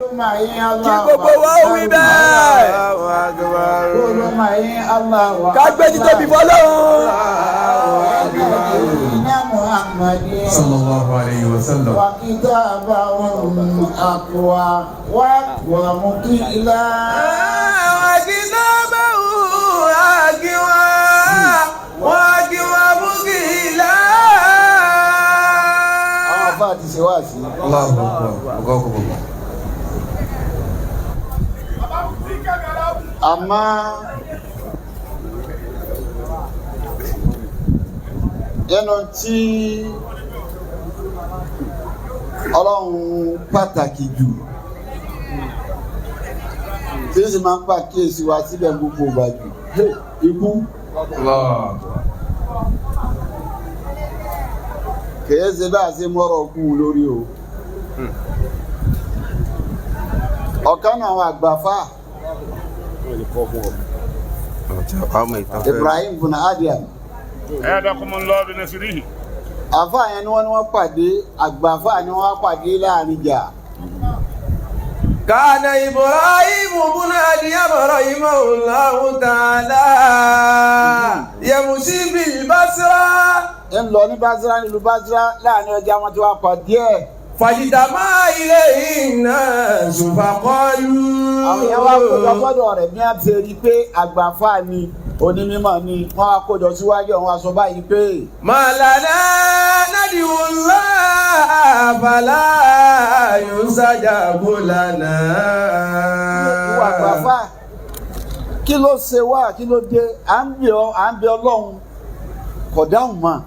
Kí gbogbo wa ó wí bẹ́ẹ̀. Ká gbé títóbi fọlọ́run. صلى الله عليه وسلم. وكتابهم أقوى وأقوم قيلا. وكتابه أقوى وأقوم قيلا. Àwọn afá ti ṣe wá sí. الله أكبر وقاكم الله. Àmọ́ ẹnu tí Ọlọ́run pàtàkì jù tí sì máa ń pàkíyèsí wa síbẹ̀ gbogbo ìgbà jù, ikú. الله. Kìí ṣe bá a ṣe mọ́rọ̀ kú lórí o. Ọ̀kan náà àwọn àgbàfà, Ibrahim bin Adiam. أيدكم الله بنصره. Àfáà yẹn ni wọ́n pàdé àgbàfà ni wọ́n pàdé láàrin ìjà. كان إبراهيم بن أديم رحمه الله تعالى يمشي بالبصرة. Ń lọ ní Basra, nílùú Basra, láàrin ọjà wọn tí wọ́n pàdé ẹ̀. فاجتمع إليه الناس فقالوا Àwọn yẹn wá kójọ gbọ́dọ̀ rẹ̀ bí wọ́n ti rí i pé àgbàfà ni, onímọ̀ ni, wọ́n wá kójọ síwájú àwọn aṣọ báyìí pé: ما لنا ندعو الله فلا يستجاب لنا. Ìwà àgbàfà, kí ló ṣe wá? Kí ló dé? À ń bẹ ọ, à ń bẹ Ọlọ́run, kò dáhùn mọ́.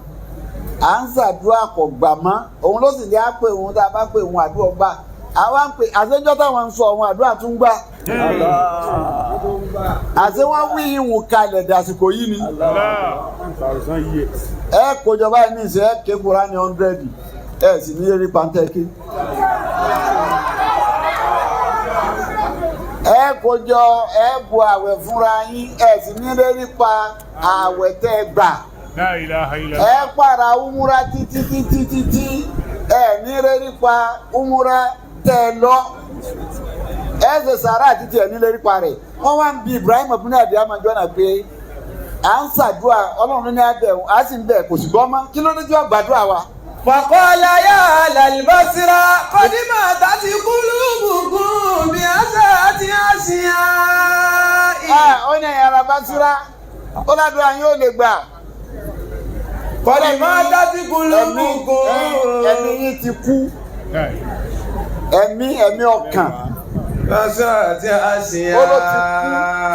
À ń ṣàdúrà, kò gbà mọ́. Òun ló sì ní á pé òun, tá a bá pé òun, àdúrà gbà. Àwa ń pè àṣẹjọ́ táwọn ń sọ òun, àdúrà tún gbà. Àṣẹ wọn wí ìwùn kalẹ̀ dàsìkò yìí ni. Ẹ kójọ báyìí ní ìṣe, ẹ ké Kùránì 100, ẹ sì ní eré pàǹtẹ́kì. Ẹ kójọ, ẹ bu àwẹ̀ fúnra yín, ẹ sì ní eré pa àwẹ̀ tẹ́ ẹ gbà. لا إله إلا Ẹ الله. para umura títí títí títí, ẹ ní eré pa umura tẹ́ ẹ lọ. Ẹ ṣe sàrà títí, ẹ ní eré pa rẹ̀. Wọ́n wá ń bi Ibrahim abúlé àdìyàmọ̀ jọ́nà pé à ń ṣàdúrà, Ọlọ́run ní abẹ́ òun, á sì ń bẹ̀, kò sì gbọ́ mọ́. Kí ló dé tí wọ́n gbàdúrà wa? فقال يا أهل البصرة قد ماتت قلوبكم بأساة أشياء. Ah, ó ní ẹ̀yà ara Basira, ó ládùúrà yín ó lè gbà. قد ماتت Ẹ̀mí قلوبكم. ẹ̀mí yín ti kú, ẹ̀mí ọkàn. بأساة Ó ló ti kú tí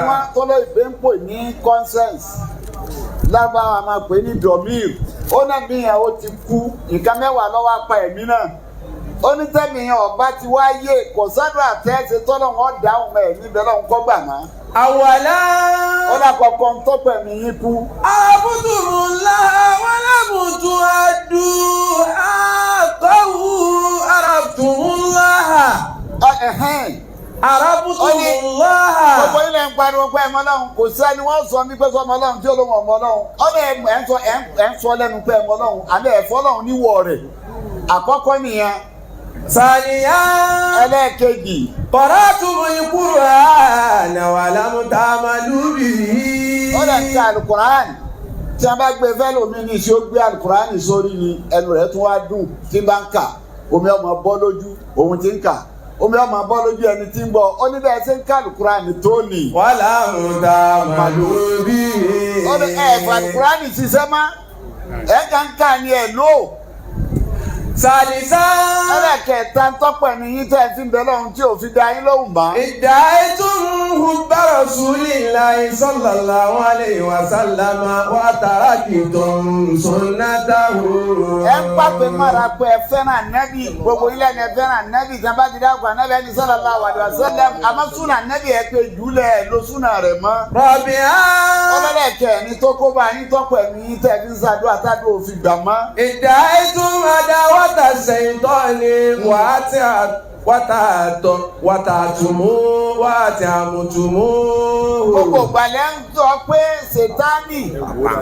wọ́n أشياء. tó ló ìgbé ń pè ní conscience, lábáwá máa pè ní domir. Ó náà bí yẹn ó ti kú. Nǹkan mẹ́wàá lọ́wọ́ apá ẹ̀mí náà. Ó ní tẹ́mi yẹn ọba ti wá yé, kò sádùn àtẹ́sẹ̀ tọ́lọ́ wọn dáhùn mọ́ ẹ̀mí bẹ́ẹ̀ lọ́hùn kọ́ gbà má. أولا Ó lákọ̀ọ́kọ́ ń tọ́pẹ̀ mi yín kú. عبدتم الله ولم تؤدوا حقه. عرفتم الله. Ẹ̀hẹ́n. عرفتم الله. Gbogbo ilẹ̀ ń pariwo pé ẹ̀mọ́ Ọlọ́run, kò sẹ́ni wọ́n sọ mí pé sọ ọmọ Ọlọ́run tí ó lóun ọmọ Ọlọ́run. Ọ̀nà ẹ̀ ń sọ, ẹ̀ ń sọ lẹ́nu pé ẹ̀mọ́ Ọlọ́run, àmì ẹ̀fọ́ Ọlọ́run níwọ̀ rẹ̀. Àkọ́kọ́ nìyẹn. ثانيا Ẹlẹ́ẹ̀kejì. قرأتم القرآن ولم تعملوا به. Ó lè ka alukur'an tí a bá gbé fẹ́lòmí ní ṣé ó gbé alukur'an sórí ni, ẹnu rẹ̀ tún wá dùn tí bá ń kà, omi ọmọ bọ́ lójú òun ti ń kà, omi ọmọ bọ́ lójú ẹni tí ń bọ̀. Ó ní bẹ́ẹ̀ ṣe ń ka alukur'an tó nì. ولم تعملوا به. Ó ní ẹ̀ fà alukur'an ṣiṣẹ́ má, ẹ̀ kà ń kà ní ẹ̀ lò. ثالثا Ẹlẹ́kẹ̀ẹ́ta ń tọ́pẹ̀ ní yín tẹ́ ẹ fi ń bẹ lọ́hùn tí ò fi da yín lóhùn mọ́. ادعيتم حب رسول الله صلى الله عليه وسلم وتركتم سنته. Ẹ ń pàpẹ mọ́ra pé ẹ fẹ́ràn nẹ́bì, gbogbo ilẹ̀ ni ẹ fẹ́ràn nẹ́bì. Tí a bá ti dákọ̀ nẹ́bì, ẹni sallallahu alaihi wasallam, àmọ́ súnà nẹ́bì ẹ pé jùlẹ̀ ló súnà rẹ̀ mọ́. رابعا Ọlọ́lẹ̀kẹ̀ ní tó kó bá yín tọ́pọ̀ ẹ̀mí yín tẹ̀ fi ń ṣàdúrà tádùn òfin gbà mọ́. ادعيتم عداوة الشيطان وتعتمون وأتعمتموه. Gbogbo ìgbàlẹ̀ ń sọ pé Sètánì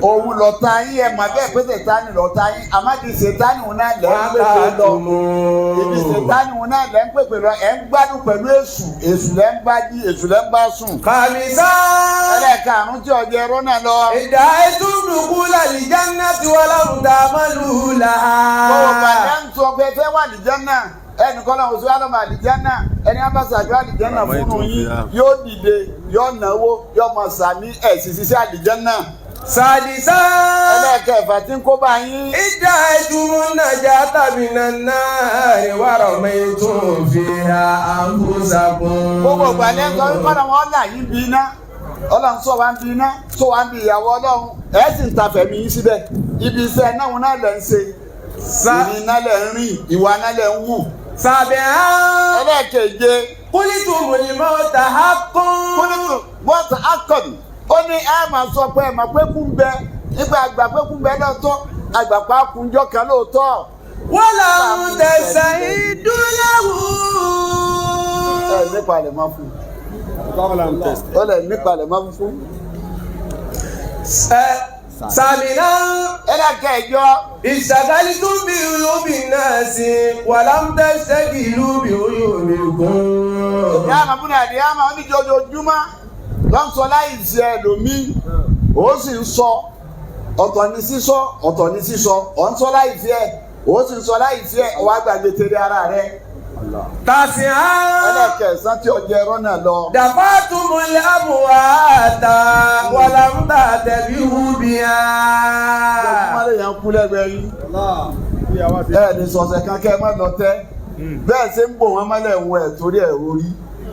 òun lọ̀tá yín, ẹ̀ mà bẹ́ẹ̀ pé Sètánì lọ̀tá yín, àmọ́ di Sètánì òun náà lẹ́ ń pèpè lọ. Ibi Sètánì òun náà lẹ́ ń pèpè lọ, ẹ̀ ń gbádùn pẹ̀lú èṣù, èṣù lẹ́ ń bá jí, èṣù lẹ́ ń bá sùn. خامسا Ẹlẹ́ẹ̀karùn-ún tí ọjọ́ ẹ̀rọ náà lọ. ادعيتم دخول الجنة ولم تعملوا لها. Gbogbo ìgbàlẹ̀ ń sọ pé ẹ fẹ́ wà àlìjánà, ẹnì kan náà oṣù alọ́mọ àlìjánà, ẹni abáṣájú àlìjánà fún yín yóò dìde, yóò náwó, yóò mọ sàmí ẹ̀sìn ṣiṣẹ́ àlìjánà. سادسا Ẹlẹ́ẹ̀kẹfà tí ń kó bá yín. ادعيتم النجاة من النار ورميتم فيها أنفسكم. Gbogbo ìgbà lẹ́ ń sọ wípé ọ̀nà wọn là yín bí iná, Ọlọ́run sọ wá ń bí iná, sọ wá ń bí ìyàwó Ọlọ́run, ẹ̀ sì ń ta fẹ̀mí yín síbẹ̀. Ibi iṣẹ́ náà wọn náà lẹ̀ ń ṣe, ìrìn iná lẹ̀ ń rìn, ìwà iná lẹ̀ ń wù. سابعا Ẹlẹ́ẹ̀keje, قلتم الموت حق. kúnìtù bọ́ọ̀tù akọ̀dù, ó ní ẹ máa sọ pé ẹ máa pé kú ń bẹ, nígbà àgbà pé kú ń bẹ lóòótọ́, àgbà pa kúnjọ́ kan lóòótọ́. ولم تستعدوا له. Ẹ nípa lè má fún un. Ó lẹ̀ nípa lè má fún un. ثامنا Ẹlẹ́ẹ̀kẹjọ, اشتغلتم بعيوب الناس ولم تشتغلوا بعيوبكم. Ìyá àmàbúnà àdìyàmà oníjọjọjúmọ́ ló ń sọ láì ṣe ẹlòmíì, ó sì ń sọ ọ̀tọ̀ ní sísọ, ọ̀tọ̀ ní sísọ, ọ̀ ń sọ láì fi ẹ̀, ó sì ń sọ láì fi ẹ̀, wàá gbàgbé tẹ̀lé ara rẹ̀. تاسعا Ẹlẹ́kẹ̀ẹ́sán tí ọjọ́ ẹ̀rọ náà lọ. دفعتم الأموات ولم تعتبروا بها. Ọjọ́júmọ́ lè yàn kú lẹ́gbẹ̀ẹ́ yín. Ẹ ní sọ̀sẹ̀ kan kẹ́ ẹ má lọ tẹ́. Bẹ́ẹ̀ ṣe ń bò wọ́n mọ́lẹ̀ ń wẹ̀ torí ẹ̀ orí.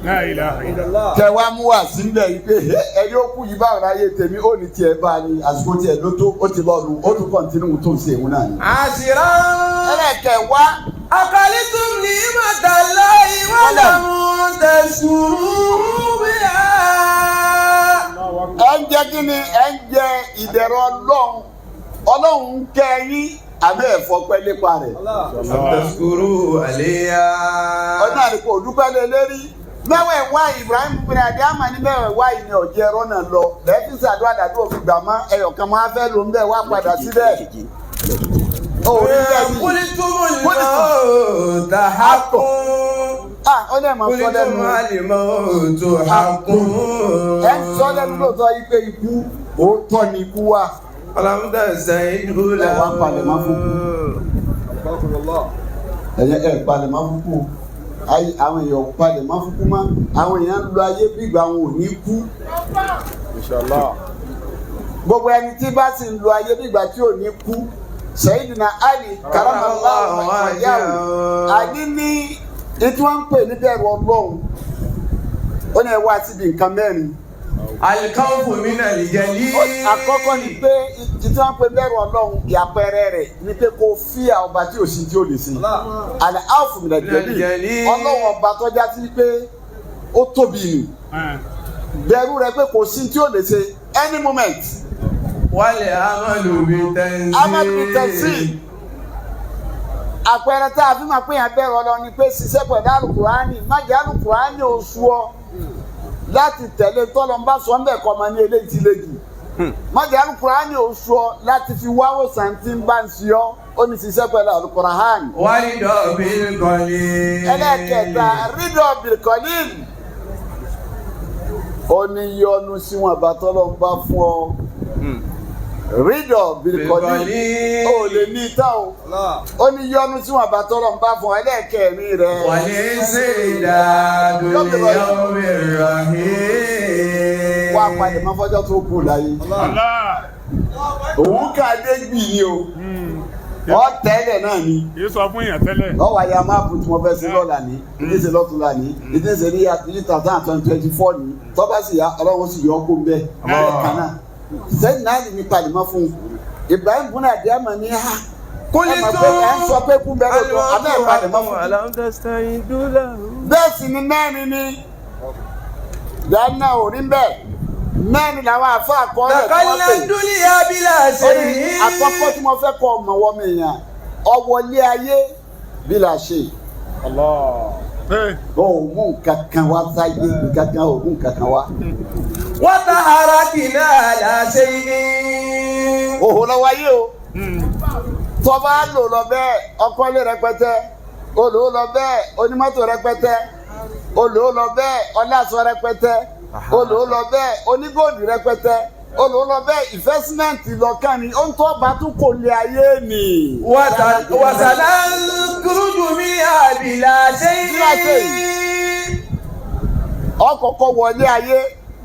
La ilaha illallah. Kẹ wá mú wá sílẹ̀ yìí pé ẹni ó kú yìí báwo láyé tèmi ó ní tiẹ̀ bá a ní àsìkò tiẹ̀ ló tó, ó ti lọ lu, ó tún kọ̀ǹtínú tó ń ṣe òun náà ni. عاشرا Ẹlẹ́kẹ̀ wá, أكلتم نعمة الله ولم تشكروا بها. Ẹ ń jẹ kí ni? Ẹ ń jẹ ìdẹ̀rọ̀ Ọlọ́run, Ọlọ́run ń kẹ́ yín àbẹ́ ẹ̀fọ́ pẹ́ lépa rẹ̀. تشكروا عليها. Ọdún àdìpọ̀ òdúpẹ́ lé lérí. Mẹ́wẹ̀ẹ́ wá Ibrahim bin Adama ní mẹ́wẹ̀ẹ́ wá ìní ọ̀jẹ̀ ẹ̀rọ náà lọ. Lẹ́fíìsì àdúrà dàdú òfin gbà mọ́ ẹyọ̀ kan máa fẹ́ ló ń bẹ̀ wá padà síbẹ̀. Òní bẹ́ẹ̀ ni. قلتم الموت حق. Ah, ó lè máa sọ lẹ́nu. قلتم الموت حق. Ẹ ń sọ lẹ́nu lóòótọ́ yìí pé ikú òótọ́ ni ikú wà. ولم تستعدوا Ẹ wá palẹ̀ mọ́ fún kú. له. Ẹ̀yẹ ẹ̀ palẹ̀ mọ́ fún kú. Ayé àwọn èèyàn ò palẹ̀ mọ́ fún kú mọ́. Àwọn èèyàn ń lo ayé bí ìgbà wọn ò ní kú. Gbogbo ẹni tí bá sì ń lo ayé bí ìgbà tí ò ní kú. Sayyidina Ali karamallahu wajhahu. Ali ní ìtí wọ́n ń pè ní bẹ̀rù Ọlọ́run. Ó ní ẹ wá síbi nǹkan mẹ́rin. الخوف من الجليل. Àkọ́kọ́ ni pé ìtí wọ́n ń pè bẹ̀rù Ọlọ́run, ìyàpẹrẹ rẹ̀ ni pé kó fíà ọba tí ò sí tí ò lè ṣe. Àlẹ́ áàfù mi lẹ́jẹ̀lì. Ọlọ́run ọba tọ́já sí pé ó tóbi nì. Bẹ̀rù rẹ̀ pé kò sí tí ò lè ṣe any moment. والعمل بالتنزيل. Amadu Tẹ̀sí. Àpẹẹrẹ tá a fi máa pín yàn bẹ̀rù Ọlọ́run ni pé ṣiṣẹ́ pẹ̀lú Alukurani, má jẹ́ Alukurani oṣù ọ láti tẹ̀lé tọ́lọ́ ń bá sọ ń bẹ̀ kọ́ ọmọ ní eléyìí ti lé jù. Má jẹ́ Alukurani oṣù ọ láti fi wáwó sàǹtí ń bá ń ṣe ọ́, ó ní ṣiṣẹ́ pẹ̀lú Alukurani. والرضا بالقليل. Ẹlẹ́kẹta, rídọ̀ bìrìkọ́lìn. Ó ní yọnu síwọ̀n bàtọ́lọ́ ń bá fún ọ. Rídọ̀ bìrìkọ́lìn. Ó lè ní ìta o. Ó ní yọnu síwọ̀n bàtọ́lọ́ ń bá fún ọ. Ẹlẹ́kẹrin rẹ̀. والاستعداد ليوم الرحيل. Wá palẹ̀ mọ́ fọ́jọ́ tó kù láyé. Allah. Òun kà dé gbì ni o. Ọ tẹ́lẹ̀ náà ni. Yìí sọ fún èèyàn tẹ́lẹ̀. Lọ́wọ́ ayé a máa bù tí mo fẹ́ sí lọ́la ní ìdí ṣe lọ́túnla ní ìdí ṣe ní ní 2024 ní tọ́ba sì yá Ọlọ́run sì yọ ọ́ kó ń bẹ́ẹ̀ kan náà. Sẹ́yìn náà lè ní palẹ̀mọ́ fún un. Ibrahim bùnà àdìyàmọ̀ ní ha. Ẹ mọ̀ pé ẹ ń sọ pé kú bẹ́ẹ̀ lọ́tọ̀ abẹ́ ẹ̀ palẹ̀mọ́ fún un. ولم تستعدوا له. Bẹ́ẹ̀ sì ni mẹ́rin ni dáná ò rí bẹ́ẹ̀, mẹ́rin làwọn àfa àkọọ́lẹ̀ tí wọ́n دخلنا pè. الدنيا بلا Ó ní شيء. àkọ́kọ́ tí mo fẹ́ kọ́ ọmọ wọ́n mi yàn ọwọ́lé ayé bí la ṣe. Ó mú nǹkan kan wá sáyé, nǹkan kan ò mú nǹkan kan wá. وتحركنا لا شيء. Òhò lọ wáyé o. Tọba lò lọ bẹ́ẹ̀, ọkọlé rẹpẹtẹ, olò lọ bẹ́ẹ̀, onímọ́tò rẹpẹtẹ, olò lọ bẹ́ẹ̀, ọlásọ rẹpẹtẹ, olò lọ bẹ́ẹ̀, onígòdì rẹpẹtẹ, olò lọ bẹ́ẹ̀, ìfẹsímẹ́ǹtì lọ́kàn ni ó ń tọ́ bá tún kò lè ayé nì. وسنخرج منها بلا شيء. بلا شيء. Ọkọ̀ọ̀kọ̀ wọlé ayé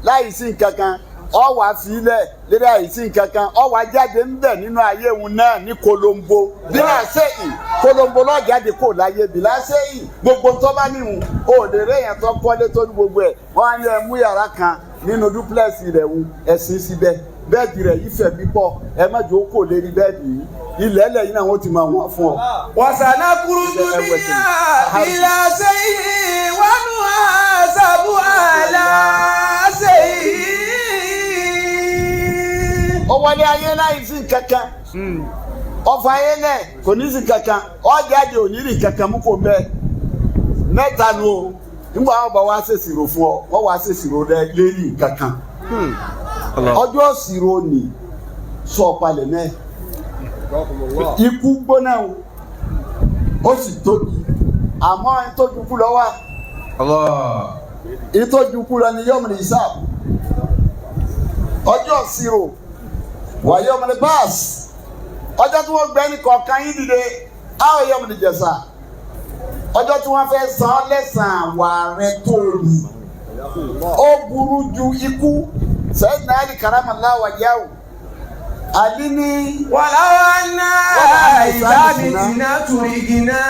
láì sí nǹkan kan, ọ wà sílẹ̀ lérí àìsí nǹkan kan, ọ wà jáde ńbẹ̀ nínú ayé òun náà ní kolombo bílà sẹ́yìn, kolombo náà jáde kò láyé bílà sẹ́yìn. Gbogbo tó bá níhun o lè rí èèyàn tó kọ́lé tó ní gbogbo ẹ̀, wọ́n á ní ẹ mú yàrá kan nínú duplex rẹ̀ wù ẹ̀sìn síbẹ̀, bẹ́ẹ̀dì rẹ̀ yìí fẹ̀ mí pọ̀, ẹ má jò ó kò lérí bẹ́ẹ̀dì yìí, ilẹ̀ ẹlẹ́yìn náà wọ́n ti máa wọ́n fún ọ. وسنخرج منها بلا شيء ونحاسب على شيء. Ó wọlé ayé láì sí nǹkankan, ọfà ayé lẹ kò ní sí nǹkankan, ọjàde ò ní rí nǹkankan mú kó bẹ́ẹ̀ mẹ́ta nu o. Nígbà wọn bá wá ṣèṣirò fún ọ, wọn wá ṣèṣirò rẹ lérí nǹkankan. Ọjọ́ ìṣirò ni sọ palẹ̀ náà. Ikú gbóná o, ó sì tóbi, àmọ́ ẹni tó ju kú lọ wá. Allah. Ìtọ́jú kú lọ ni yọmọ ní sáà ọjọ́ ìṣirò wà yọmọ ní báàsì, ọjọ́ tí wọ́n gbẹ́ ní kọ̀ọ̀kan yín dìde, àwọn yọmọ ní jẹ̀sà, ọjọ́ tí wọ́n fẹ́ san ọ́ lẹ́sàn-án wà rẹ tó rí, ó burú ju ikú. Sayyidina Ali karamallahu wajhahu, Ali ní. ولو أنا إذا متنا تركنا.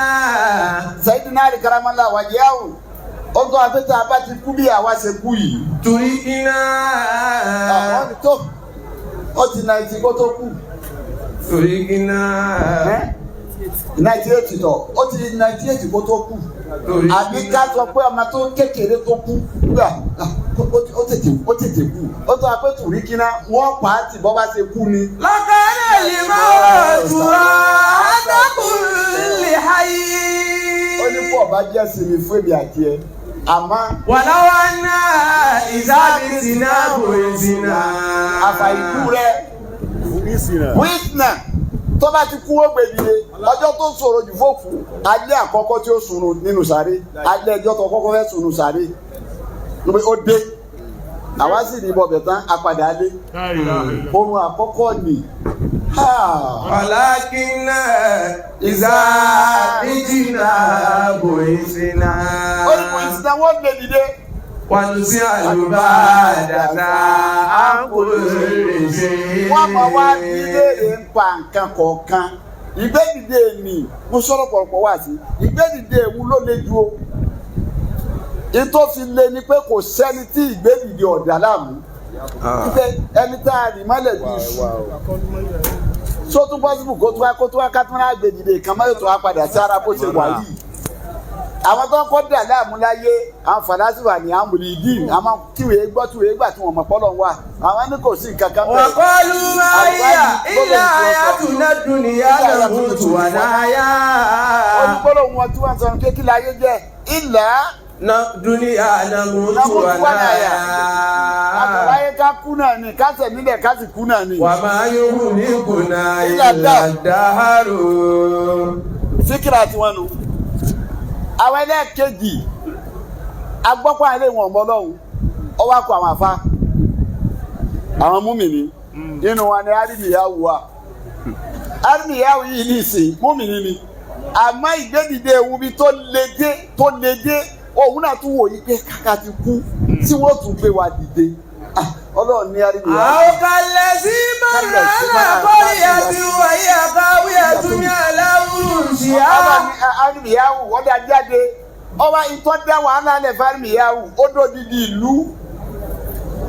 Sayyidina Ali karamallahu wajhahu, ó tọ́ àpẹtẹ abá ti kú bí àwa ṣe kú yìí. تركنا. Àwọn ni tó ó ti 90 kó tó kú. تركنا. 98 tọ̀, ó ti 98 kó tó kú. Àbí ká sọ pé ọmọ tó kékeré tó kú gbà, ó tètè kú, ó tọ́ apẹ́ tùríkínà wọ́n pa á tì bọ́ bá ṣe kú ni. لكان الموت راحة كل حي. Ó ní kó ọba jẹ́ sinmi fún èmi àti ẹ àmọ́. ولو أنا إذا متنا بعثنا. Àfàìkú rẹ wíìtnà tó bá ti kú ó gbèdìde. Ọjọ́ tó sọ̀rọ̀ jù fòkù, alẹ́ àkọ́kọ́ tí ó sùn nínú sáré, alẹ́ ẹjọ́ tó kọ́kọ́ fẹ́ sùn nínú sáré ó dé, àwa sì ní bọ̀bẹ̀ tán apàdé alẹ́ oorun àkọ́kọ́ ni. ولكن إذا متنا بعثنا. Ó ní wíìtnà wọ́n lè dìde. ونسأل بعدنا عن كل شيء. Wọ́n máa wá bí léèrè ń pa nǹkan kọ̀ọ̀kan. Ìgbédìde ni mo sọ̀rọ̀ pọ̀lọpọ̀ wá sí, ìgbédìde ewu ló le ju o. Ìtò fi le ni pé kò sẹ́ni tí ìgbédìde ọ̀dà láàmú wípé ẹni tá a rì mọ́lẹ̀ bí iṣu sótún pọ́sibù kó tún wá ká tún wá gbèdìde kan mọ́lẹ̀ tó wá padà sí ara bó ṣe wà yìí. Àwọn tó ń kọ́ dà láàmú láyé, àwọn fàlásìwà ní àwọn mùrìdíìn, àwọn tíwèé gbọ́ tíwèé gbà tí wọ́n mọ̀ pọ́lọ́ wà, àwọn ní kò sí nǹkan kan bẹ́ẹ̀. وقالوا ما هي إلا حياتنا الدنيا نموت ونحيا. Olùkọ́lọ̀ wọn tí wọ́n sọ pé kí láyé jẹ́ ilẹ̀ دنيا نموت نموت ونحيا. ونحيا. Àtàláyé ká kú náà ni, ká sẹ̀ nílẹ̀ ká sì kú náà ni. وما يهلكنا إلا إلا الدهر. Síkìrà tí wọ́n nu. Àwọn ẹlẹ́ẹ̀kejì agbọ́pọ̀ àlẹ́ wọn ọmọ ọlọ́run, ó wá kó àwọn àfa àwọn múmìnì nínú wa ni arìmìyàwó wa. Arìmìyàwó yìí ní ìsìn múmìnì ni, àmọ́ ìgbédìde ewu bí tó le dé tó le dé, òun náà tún wò yí pé kàkà ti kú tí wọ́n tún gbé wa dìde. Ah, ọlọ́run ní arìmìyàwó. أو كالذي مر على قرية وهي خاوية على عروشها. Arìmìyàwó ọ̀dà jáde, ọba ìtọ́ dá wàhálà lẹ̀ fún arìmìyàwó, ó dòdìdì ìlú.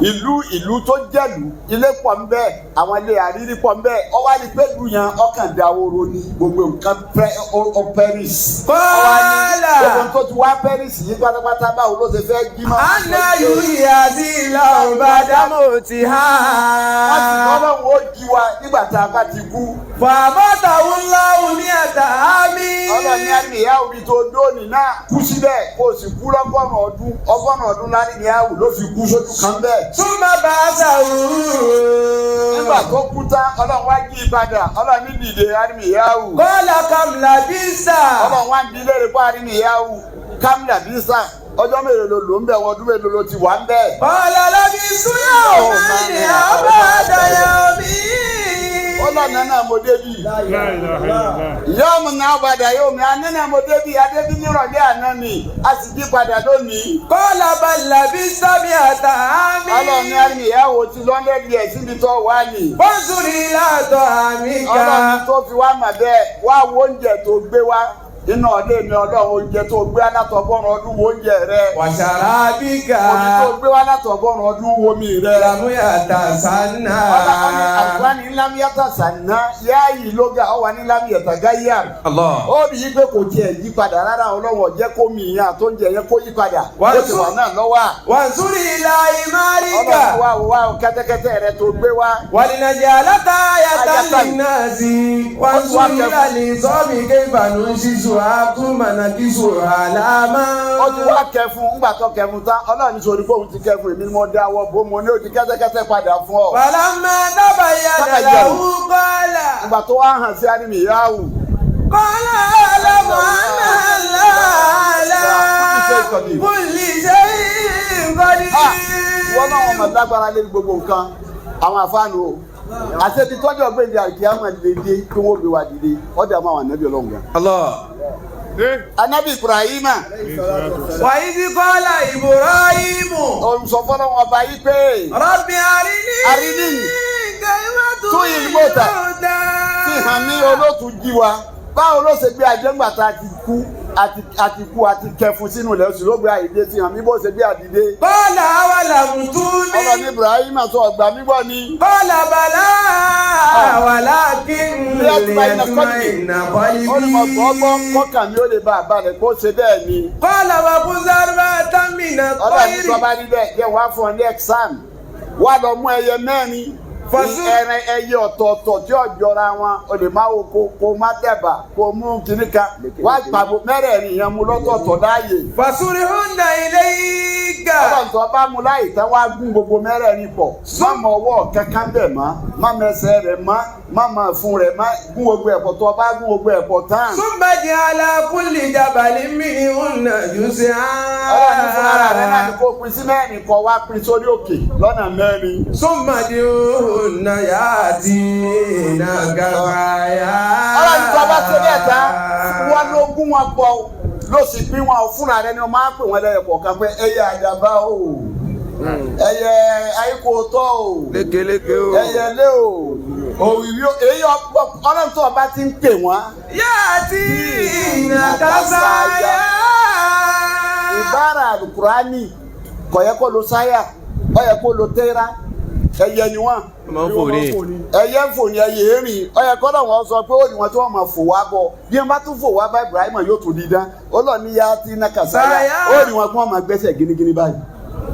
Ìlú tó jẹ́lu, ilé pọ̀ ń bẹ, àwọn ilé àrírí pọ̀ ń bẹ. Ọwọ́ àti pẹ̀lú yẹn ọkàn dahoro ni, gbogbo nǹkan pẹ́ ó perish. Kọ́lá. Gbogbo tó ti wá perish yìí pátápátá, báwo ló ṣe fẹ́ jí mọ́? Anna yuhyi Allahu ba'da mawtiha. Wọ́n ti kọ́ lọ́wọ́ ó jí wa nígbà tá a bá ti kú. Fa'amatahu Allahu mi'ata amin. Ọlọ́ni àmì ìyá omi tó dóòní náà kú síbẹ̀, kó o sì kú lọ́gọ́rùn ọdún. 100 ọdún lárí ní àwù ló fi kú sójú kan bẹ́ẹ̀. Thumma ba'athahu. Nígbà tó kú tán, Ọlọ́run wá jí padà. Ọlọ́run ní dìde, àmì ìyá àwù. Qala kam labista. Ọlọ́run wá ń bi léèrè pé àmì ìyá àwù kam labista, ọjọ́ mélòó ló lò ń bẹ̀ wọ́n, ọdún mélòó ló ti wà ń bẹ̀? Qala labistu yawman aw ba'da yawmin. Ọlọ́run náà mo débi. La ilaha illallah. Yọ́ọ̀mù náà padà yóò mi àná náà mo débi adébí nírọ̀lẹ́ àná ni a sì jí padà lónìí. Qala bal labista mi'ata amin. Ọlọ́run ní àmì ìyàwó ti lọ́ndẹ̀dì ẹ̀ síbi tó wà ní. Fanzur ila ta'amika. Ọlọ́run tó fi wá mà bẹ́ẹ̀, wá wo oúnjẹ tó gbé wá nínú ọdẹ mi. Ọlọ́run, oúnjẹ tó gbé wá látọgọ́rùn ọdún, wo oúnjẹ rẹ. Wa sharabika. Omi tó gbé wá látọgọ́rùn ọdún, wo omi rẹ. Lam yatasanna. Ọlọ́run ní lam yatasanna yáàyè lóga ọwà ní lam yatagayyar. Allah. Ó bí yí pé kò tiẹ̀ yí padà rárá. Ọlọ́run ọ̀jẹ́ kó mi ìyẹn àtóúnjẹ yẹn kó yí padà ó ti wà náà lọ́wọ́ à. Wanzur ila himarika. Ọlọ́run wá wá kẹ́tẹ́kẹ́tẹ́ rẹ tó gbé wá. Walinaj'alaka ayatan linnasi. Wanzur ila al-'izami kayfa nunshizuha thumma naksuha lahman. Ó ti wá kẹfun. Ńgbà tó kẹfun tán, Ọlọ́run ní sori fóun ti kẹfun, èmi ni mo dá wọ bó mo ní o ti kẹ́tẹ́kẹ́tẹ́ padà fún ọ. Falamma tabayyana lahu qala. Ìgbà tó wá hàn sí animi yahoo. Qala a'lamu anna Allaha ala kulli shay'in qadir. Wọ́n náà wọ́n mọ̀ lágbára lé gbogbo nǹkan. Àwọn àfáànù o àti tọ́jú ọ̀gbìn àkíyàmọ̀ lè dé kí wọ́n gbé wa dìde ọ̀dà máa wà nábì Ọlọ́run gan. Allah. Anabi Ibrahima. Wa idh qala Ibrahimu. Òun sọ fọlọ́wọn ọba yìí pé. Rabbi arini. Arini. Kayfa Tuhil mauta. Fi hàn ní olóòtú jí wa, báwo ló ṣe gbé àjẹgbà tá a ti kú àti kú àti kẹfun sínú ilẹ̀ oṣù ló gbé àìdé? Fi hàn mí bó ṣe gbé àdìdé. Qala awalam tu'min. Ọlọ́ni Ibrahim sọ ọgbà mi gbọ́ ni. Qala bala walakin liyatma'inna qalbi. Ó ní mo gbọ́ gbọ́ kọ́kàn mi ó lè bá a balẹ̀ kó ṣe bẹ́ẹ̀ ni. Qala wa khudh arba'atan mina Ọlọ́ni at-tayri. tó bá rí bẹ́ẹ̀, jẹ́ wàá fún ọ ní exam, wàá lọ mú ẹyẹ mẹ́rin, ẹran ẹyẹ ọ̀tọ̀ọ̀tọ̀ tí ó jọra wọn. O lè má wo kó má dẹ̀bà kó mú kinní kan wá, pàbó mẹ́rẹ̀ẹ̀rin yẹn mú lọ́tọ̀ọ̀tọ̀ láàyè. Fasurhunna ilayka. Ọlọ́run tó bá mú láyè tán, wá gún gbogbo mẹ́rẹ̀ẹ̀rin pọ̀. Má mọ ọwọ́ kankan bẹ̀ mọ́, má mẹsẹ̀ rẹ̀ mọ́, má mọ fún rẹ̀ má. Gún gbogbo ẹ̀pọ̀. Tó bá gún gbogbo ẹ̀pọ̀ tán. Summa ij'al ala kulli jabalin minhunna juz'an. Ọlọ́run ní fún ara rẹ̀ náà ni kó pín sí mẹ́rin, kó wá pín sórí òkè lọ́nà mẹ́rin. Summa ud'uhunna ya'tinaka sa'ya. Ọlọ́run tó bá ṣe bẹ́ẹ̀ tán, wọ́n ló gún wọn pọ̀, ló sì pín wọn fúnra rẹ̀ ni wọ́n máa ń pè wọ́n lẹ́yìn kọ̀ọ̀kan pé ẹyẹ àdàbà o, ẹyẹ ayíkòótọ́ o, Lékeleke o. ẹyẹ lé o, òwìwí o, èyí ọlọ́run tó bá ti ń pè wọ́n. Ya'tinaka sa'ya. Ìbára alukurani kò yẹ kó lo sáyà, ó yẹ kó lo tẹ́ra. Ẹyẹ ni wọ́n. Máa ń fò ní. Ẹyẹ ń fò ní, ẹyẹ erin. Ó yẹ kó lọ wọn sọ pé ó ní wọn tí wọn máa fò wá bọ. Bí wọn bá tún fò wá bá Ibrahim, yóò tún dídán. Ó lọ ní yá tí iná kàsáyà. Sáyà. Ó ní wọn kí wọn máa gbẹ́sẹ̀ gínígíní báyìí,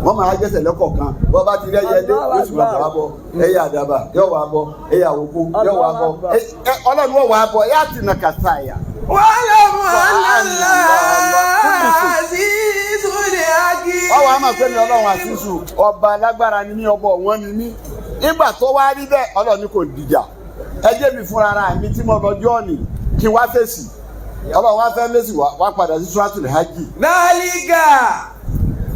wọ́n máa gbẹ́sẹ̀ lọ́kọ̀ọ̀kan. Wọ́n bá ti rí ẹyẹ dé, yóò sì máa bọ̀ wá bọ̀. Ẹyẹ àdàbà yóò wá bọ̀, ẹyẹ àwòkú yóò wá bọ̀, Ọlọ́run wọ́n wá bọ̀ yá tí iná kàsáyà. Wa'lamu anna Allaha azizun hakim. Ọwọ́ àmọ̀ pé ní Ọlọ́run àṣìṣù, ọba alágbára ni mí, ọba ọ̀wọ́n ni mí. Nígbà tó wá rí bẹ́ẹ̀, Ọlọ́run ní kò dìjà. Ẹ jẹ́ mi fúnra ara mi tí mo lọ jọ́ọ̀nì kí n wá fèsì. Ọlọ́run wá fẹ́ lẹ́sì wá wá padà sí Suratul Hajj. Dhalika.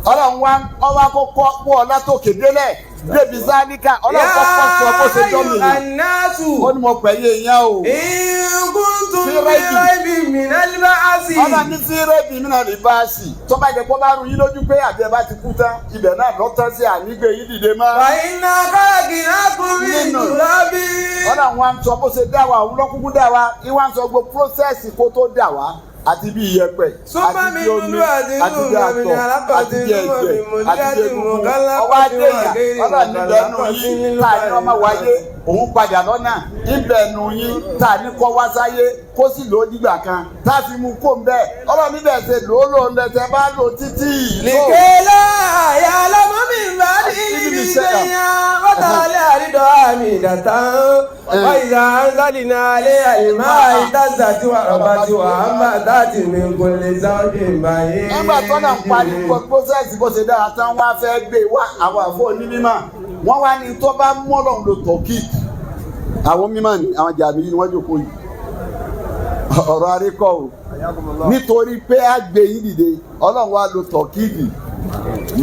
Ọlọ́run wá ọwá kọ́kọ́ pọ̀ ọlátòkè délẹ̀ débi sáníkà. Ọlọ́run kọ́kọ́ sọ bó ṣe jọ́ mi Ya ayyuhan-nasu. Ó ní mo pẹ̀ yé yẹn o. In kuntum Fi fi raybi. raybin minal ba'si. Ọlọ́run ní sí rẹ́bì mí náà rí báàsì, tó bá jẹ́ kó bá rú yín lójú pé àbí ẹ bá ti kú tán, ibẹ̀ náà lọ́tọ́ sí, ànígbé yín dìde mọ́. Fa inna khalaqnakum min turabin. Ọlọ́run wa ń sọ bó ṣe dá wa, òun lọ́kúkú dá wa. Ìwà ń sọ gbogbo process kó tó dá wa. Àti bí iyẹ̀pẹ̀, àti bí omi, àti bí àtọ̀, àti bí ẹ̀jẹ̀, àti bí egungun. Ọwọ́ adéyà ọlọ́run níbẹ̀ nù yín tá a ní ọmọ wáyé, òun padà lọ́nà. Ibẹ̀ nù yín tá a ní kọ́ wá sáyé, kó sì lò ó dìgbà kan tá a fi mú kó ń bẹ́ẹ̀. Ọlọ́run níbẹ̀ ṣe lò ó lò ń lẹ́sẹ̀ bá lò títí. لكي لا يعلم من بعد علم شيئا وترى الأرض هامدة وإذا أنزلنا عليها الماء اهتزت وربت وأنبتت من كل زوج بهيج. Nígbà tó náà ń parí process bó ṣe dára tán, wá fẹ́ gbé wá. Àwọn àfọ onímọ̀ wọ́n wá ní tó bá mú Ọlọ́run lò tọ́kì. Àwọn mímọ̀ ni àwọn jàmí ni wọ́n jókòó yìí, ọ̀rọ̀ arékọ̀ o, nítorí pé a gbé yín dìde. Ọlọ́run wá lo tọ́kìdì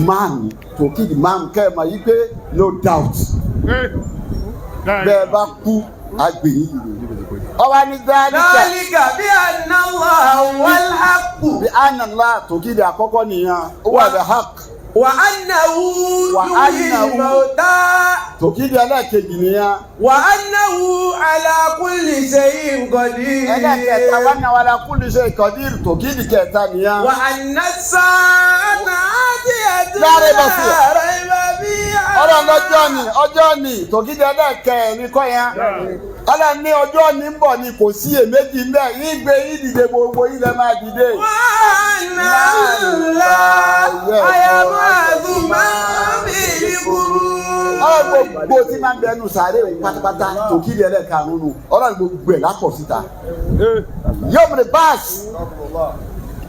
márùn, tọ́kìdì márùn, kẹ́ ẹ̀ mọ̀ yí pé no doubt, bẹ́ẹ̀ bá kú, a gbé yín dìde. Ọba ní dáríkà. ذلك بأن الله هو الحق. Bí ànàlá, tọ́kìdì àkọ́kọ́ nìyẹn, ó wà lẹ́ hàk. وأنه يحيي وأنه- الموتى. Tòkìdí ẹlẹ́ẹ̀kejì nìyẹn. وأنه على كل شيء قدير. Ẹlẹ́ẹ̀kẹta, wọn náà wàlá kúlù ṣe ìkọ́dírì, tòkìdí kẹta nìyẹn. وأن الساعة آتية لا ريب فيها. لا ريب فيها. Ọlọ́run lọ́jọ́ ni, ọjọ́ ni, tòkìdí ẹlẹ́ẹ̀kẹrin kọ́ yẹn. Ọlọ́run ní ọjọ́ ni ń bọ̀ ni, kò sí èméjì ń bẹ̀. Yín gbé yín dìde, gbogbo yín lẹ́ máa dìde. وأن الله يبعث من في القبور. Ọlọ́run gbogbo tí máa ń bẹnu sàárè òun pátápátá, tòkìdí ẹlẹ́ẹ̀karùn-ún nù. Ọlọ́run gbogbo ẹ̀ lápọ̀ síta. Yóò mú báàsì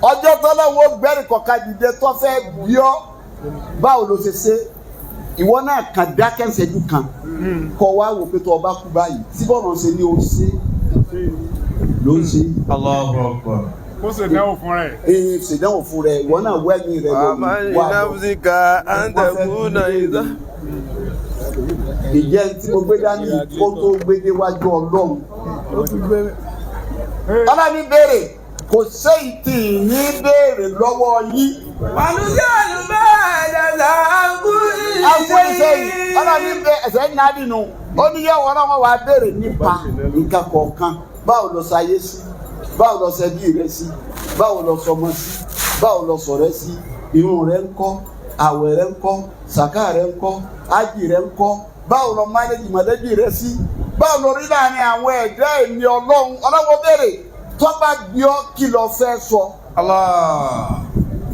ọjọ́ tọ́lọ́wọ́ gbẹ́rì kọ̀ọ̀kan dìde tó fẹ́ bí ọ́, báwo ló ṣe ṣe? Ìwọ náà kàn dákẹ́ ìṣẹ́jú kan, kọ́ wá wò pé tó o bá kú báyìí, síbọ̀nà ṣe ni o ṣe ló ń ṣe. Allahu Akbar. Kó sì náwó fún rẹ̀. Ee, ṣèdánwò fún rẹ, ìwọ náà wẹ́mi rẹ lórí وما wà lọ. لنفسك أن تكون إذا Ìjẹ́ tí mo gbé dání kó tó gbé déwájú Ọlọ́run. Ọlọ́run béèrè, kò séyìí tì ní béèrè lọ́wọ́ yín. ونسأل بعد ذا عن كل Àwọn ìṣe yìí, شيء. Ọlọ́run bẹ ẹsẹ̀ ní adínú, ó ní yẹ wọ́n náà wàá béèrè nípa nǹkan kọ̀ọ̀kan. Báwo lọ sáyé sí? Báwo lọ ṣẹbí rẹ sí? Báwo lọ sọmọ sí? Báwo lọ sọ̀rẹ́ sí? Irun rẹ ń kọ́, àwẹ̀ rẹ ń kọ́, sàká rẹ ń kọ́, ájì rẹ ń kọ́? Báwo lọ mánéjì mọ̀lẹ́bí rẹ sí? Báwo lọ rí láàrin àwọn ẹ̀dá èmi Ọlọ́run? Ọlọ́wọ́ béèrè, tó bá bí ọ, kí lọ fẹ́ sọ? Allah.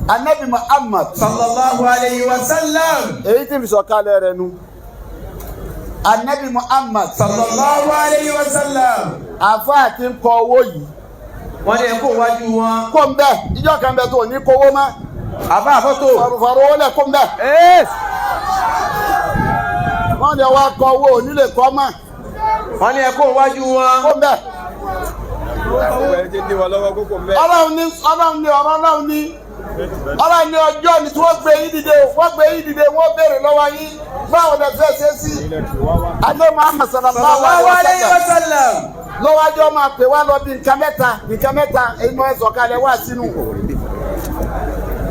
Anabi Muhammad sallallahu alayhi wa sallam. Èyí tí fi sọ̀kalẹ̀ rẹ̀ nu, Anabi Muhammad Sallallahu alayhi wa sallam. Àfáà ti ń kọ owó yìí. Wọ́n ní ẹ̀kọ́ wájú wọn. Kó ń bẹ, ìjọ kan bẹ tó ní kówó mọ́. Àbá àfọ́tò. Farufàru owó lẹ̀, kó ń bẹ. Wọ́n ní wá kọ owó onílé kọ́ mọ́. Wọ́n ní ẹ̀kọ́ wájú wọn. Kó ń bẹ. Ọlọ́run ní, Ọlọ́run ní ọ̀rọ̀, Ọlọ́run ní, Ọlọ́run ní ọjọ́ ni tí wọ́n gbé yín dìde, wọ́n gbé yín dìde, wọ́n béèrè lọ́wọ́ yín, báwo lẹ fẹ́ ṣe sí? Adé Muhammad sallallahu Sallallahu alayhi alayhi wa wa sallam sallam. Lọ́wọ́jọ́ máa pè wá lọ bí nǹkan mẹ́ta, nǹkan mẹ́ta inú ẹ̀ sọ̀kalẹ̀ wá sínú.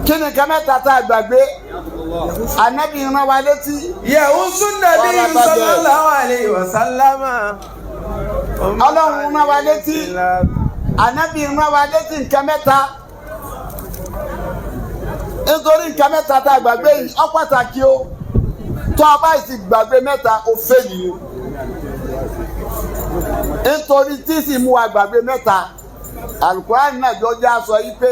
Kí ni nǹkan mẹ́ta tá a gbàgbé? Ànábì rán wa létí. Yahusu nabi sallallahu alayhi wa sallam. Ọlọ́run rán wa létí, Ànábì rán wa létí nǹkan mẹ́ta, nítorí nǹkan mẹ́ta tá a gbàgbé yìí ó pàtàkì o. Tó a bá sì gbàgbé mẹ́ta, o fẹ́ẹ̀lì o, nítorí tí sì mú wa gbàgbé mẹ́ta, Alukurani náà jọjá sọ yìí pé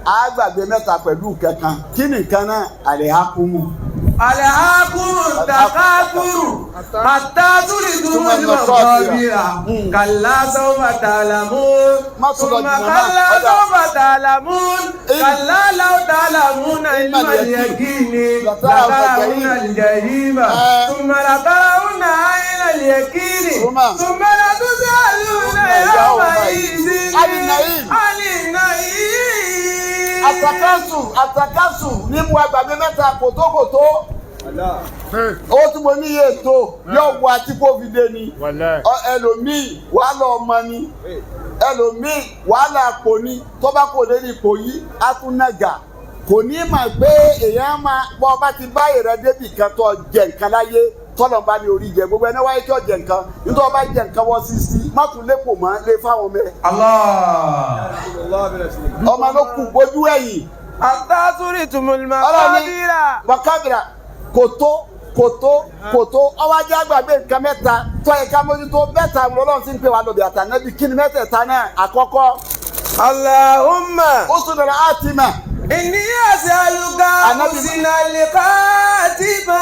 a gbàgbé mẹ́ta pẹ̀lú kankan. Kí nìkan náà? Àlẹ́ hakumu. Alhaakumu takakuru hatta zuritumul maqabira kalla sawfa ta'lamun Má tún lọ thumma jìnnà náà. kalla Ọ̀dà. sawfa ta'lamun kalla law ta'lamuna ilmal yaqini latarawunna al-jahima thumma latarawunna aynal yaqini Thumma. Thumma latus'alunna yawma idhin Anin na'im. 'anin na'im. Àtàkásù, àtàkásù ní mú agbàgbé mẹ́ta, kòtókòtó. Owó tí mo ní iye ètò yóò wọ àti kófìdé ni. Wàláì. Ẹlòmíì wàhálà ọmọ ni, ẹlòmíì wàhálà àpò ni. Tó bá kò lórí ipò yìí, á tún nàgà, kò ní mà pé èèyàn máa bọ́ ọba ti bá ìrẹ́ débì kan tó jẹ nǹkan láyé. Tọ́lọ̀ bá ní orí jẹ gbogbo ẹni wáyé kí ọ jẹ nǹkan, nítorí ọba jẹ nǹkan wọ 60, má tún lépò mọ́ lé fáwọn ọmọ ẹ. Allah. Ọmọ ló kù bójú ẹ̀yìn. Àtàtúrì tùmùlùmọ́ Ọlọ́run ní kọ́bírà. Mọ̀kábìrà kòtó kòtó kòtó. Ọwọ́ ajé àgbàgbé nǹkan mẹ́ta tó yẹ ká mójútó mẹ́ta. Ọlọ́run sì ń pè wá lóbi àtànẹ́bí. Kí ni mẹ́tẹ̀ẹ̀ta náà? Àkọ́kọ́, Allahumma. ó sùn lọ́la àtìmá. Inni as'aluka Ànábì- husnal khatima.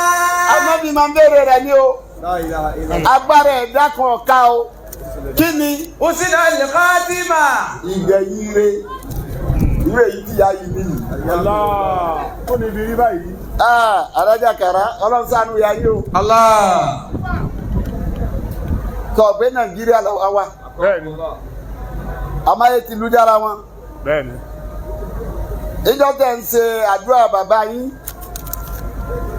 Anábì máa ń béèrè rẹ̀ ní o. Agbára ẹ̀dá kan ọ̀ka o. Kí ni? Husnal khatima. Ìgbẹ̀yìn re, ìwé yìí ti ya yìí nìyí. Allah. Ó ní ibi rí báyìí. Ah, alájà kàrá, Ọlọ́run ṣàánú ya yìí o. Allah. Sọ pé Nàìjíríà lọ wá. Bẹ́ẹ̀ni. Amáyé ti lu jára wọn. Bẹ́ẹ̀ni. Ìjọ tẹ̀ ń ṣe àdúrà bàbá yín,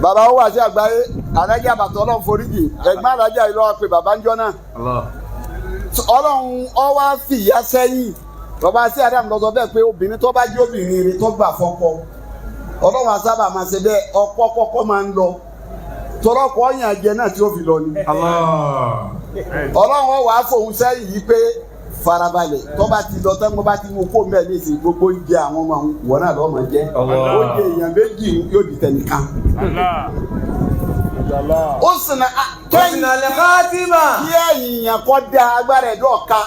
bàbá ó wà sí àgbáyé, alájà àbàtọ̀, Ọlọ́run foríjì ẹ̀gbọ́n alájà yìí lọ́wọ́ pé bàbá ń jọ náà. Allah. Ọlọ́run ọ wá fìyà sẹ́yìn bàbá sí Adam lọ sọ bẹ́ẹ̀ pé obìnrin tó bá jẹ́ obìnrin rẹ̀ tó gbà fọ́kọ, Ọlọ́run asábà máa ṣe bẹ́ẹ̀, ọkọ kọ́kọ́ máa ń lọ tọrọkọ ọyàn jẹ náà tí ó fi lọ ni. Allah. Ọlọ́run ọ wàá fòun sẹ́yìn yìí pé farabalẹ̀, tó bá ti lọ tán, bó bá ti mú kó mẹ́ẹ̀ ní ìsìn, gbogbo oúnjẹ àwọn ọmọ àwọn wọ́n náà lọ́ọ́ máa jẹ́. Allah. Oúnjẹ èèyàn méjì yóò di tẹnìkan. Allah. Ó sì na kẹ́yìn Husnal khatima. kí ẹ̀yìn yẹn kọ́ da agbára ẹ̀dọ́ ọ̀ka.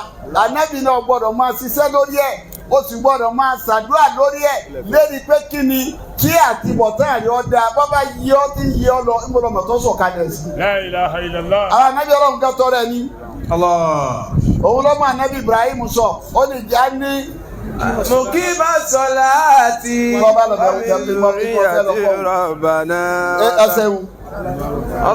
Ànábì náà gbọ́dọ̀ máa ṣiṣẹ́ lórí ẹ̀, ó sì gbọ́dọ̀ máa ṣàdúrà lórí ẹ̀ lérí pé kí ni kí àtibọ̀tán àrí ọ̀dà bọ́bá yí ọ́ tí ń yí ọ lọ ńgbọ́dọ̀ tó sọ̀kalẹ̀ sí. La ilaha illallah. Àwọn ànábì Ọlọ́run kan tọrọ ẹ ní. Allah. Òun lọ́mọ ànábì Ibrahim sọ, ó lè já ní. Mukiba salati. Bọ́bá lọ bẹ̀rù jẹ́ pé wọ́n ti kọ́ fẹ́ lọ kọ́. Rabbana. Ẹsẹ̀ wù.